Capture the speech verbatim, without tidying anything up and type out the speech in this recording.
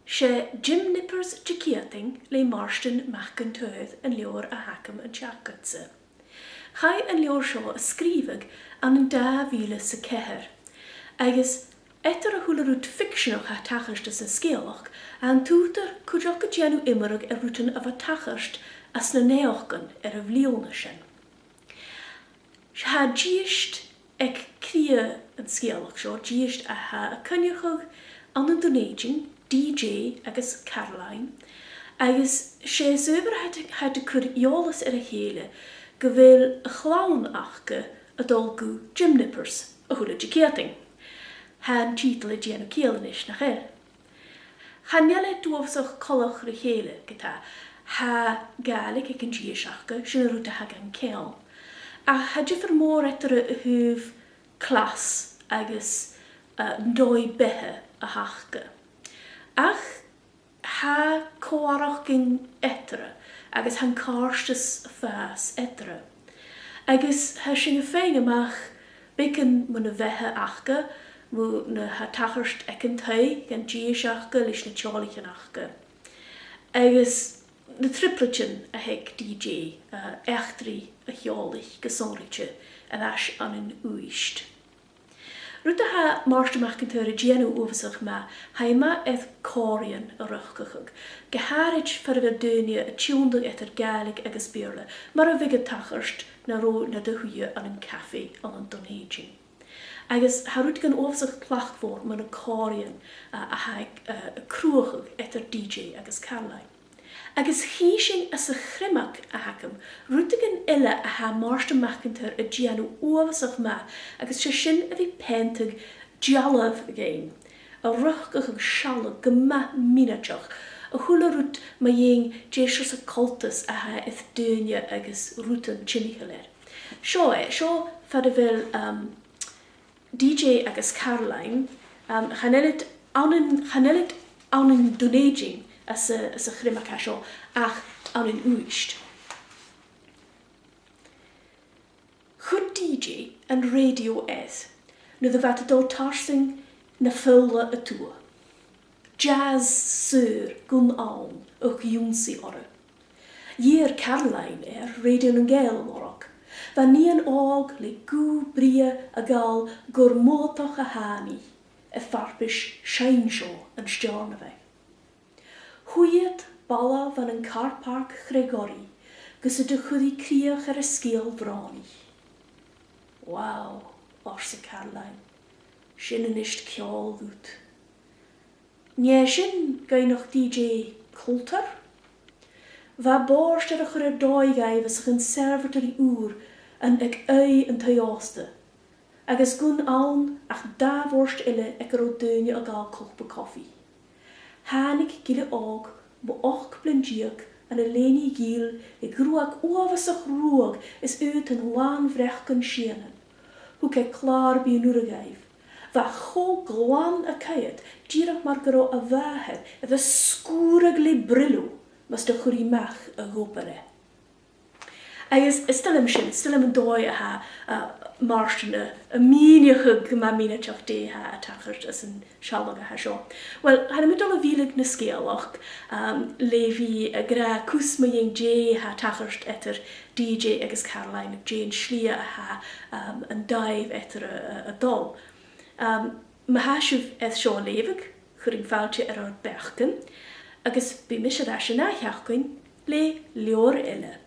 'S e Jim Nippers Diciadain le Màrtainn Mac an t-Saoir an leabhar a th' agam an t-seachdain-sa. Chaidh an leabhar seo a sgrìobhadh ann an dà mhìle 's a ceithir, agus eadar a h-uile rud ficseanach a tha a' tachairt anns an sgeulachd, tha an t-ùghdar cuideachd a' dèanamh iomradh air rudan a bha a' tachairt anns na naidheachdan air a' bhliadhna sin. Tha dithis aig cridhe an sgeulachd seo, dithis a tha a' coinneachadh ann an Dùn Èideann, D J agus Caroline, agus 's e as adhbhar a tha iad, tha iad a' cur eòlas air a chèile gu bheil a' chlann aca a' dol gu Jim Nippers a h-uile Diciadain. Tha an tiotal a' dèanamh ciall a-nis, nach eil? Chan eil iad uabhasach coltach ri chèile, ge-tà. Tha Gàidhlig aig an dithis aca, sin an rud a th' aca an ceann. Ach tha diofar mòr eatarra a thaobh clas agus, eh, an dòigh-beatha a th' aca. Ach tha còmhradh eatarra, agus tha an càirdeas a' fàs eatarra. Agus tha sinn a' faighinn a-mach beagan mun a' bheatha aca, mu na tha a' tachairt aig an taigh, dhan dithis aca leis na teaghlaichean aca. Agus na trioblaidean a th' aig D J, eh, eachdraidh a theaghlaich gu sònraichte, air ais ann an Uibhist. Rud a tha Màrtainn Mac an t-Saoir a' dèanamh uabhasach math, tha e math air còmhraidhean a riochdachadh, gu h-àraid far a bheil daoine a' tionndadh eadar Gàidhlig agus Beurla, mar a bhiodh a' tachairt nan robh nad shuidhe ann an cafaidh ann an Dùn Èideann. Agus tha rudeigin uabhasach tlachdmhor mu na còmhraidhean, a, a tha, a, a' cruthachadh eadar D J agus Caroline. Agus chì sinn anns a' chriomag a th' agam rudeigin eile a tha Màrtainn Mac an t-Saoir a' dèanamh uabhasach math, agus 's e sin a bhith a' peantadh dealbh againn, a' riochdachadh sealladh gu math mionaideach, a h-uile rud mu dheidhinn dè seòrsa coltas a tha air daoine agus rudan timcheall air. Seo e, seo far a bheil, um, D J agus Caroline, um, chan eil iad ann an, chan eil iad ann an Dùn Èideann anns a', anns a' chriomag seo, ach ann an Uibhist. Chuir D J an rèidio air nuair a bha iad a' dol tarsainn na Faoghla a Tuath. Jazz saor gun ann a thug ionnsaigh orra. Dh'iarr Caroline air Rèidio nan Gàidheal a lorg. Bha nighean òg le guth brèagha a' gabhail gur mulatach a thàinig i, a' farpais Seinn Seo an Steòrnabhaigh. Shuidh iad balla bhon an car park Chreag Oirrigh gus iad a chur ri crìoch air an sgeul bhrònaich. "Wow," arsa Caroline, "sin a-nis ceòl dhut." "An e sin," dh'fhaighnich D J, "cultar?" Bha bòrd air a chur air dòigh dhaibh anns a' chonservatori ùr ann an aghaidh an taigh-òsta, agus gun ann ach dà bhòrd eile aig an robh daoine a' gabhail cupa cofaidh. Thàinig gille òg mu ochd bliadhna deug ann an lèine ghil a' gruag uabhasach ruadh is aodann làn bhreacan sìonain. Thug e clàr-bìdh an urra dhaibh. Bha e cho glan a' coimhead, dìreach mar gun robh a mhàthair air a sgùradh le Brillo mus do chuir i a-mach a dh'obair e. Agus is toil leam sin, is toil leam an dòigh a tha, uh, Màrtainn a', a' mìneachadh gu math mionaideach dè tha a' tachairt anns an sealladh a tha seo. Uill, chan eil mi a' dol a mhilleadh na sgeulachd, um, le bhith ag ràdh cus mu dheidhinn dè tha a' tachairt eadar D J agus Caroline, dè an slighe a tha, um, an dàimh eatarra a', a', a' dol. Um, ma tha sibh air seo a leughadh, cuiribh fàilte air ur beachdan, agus bidh mise air ais an ath sheachdain le leabhar eile.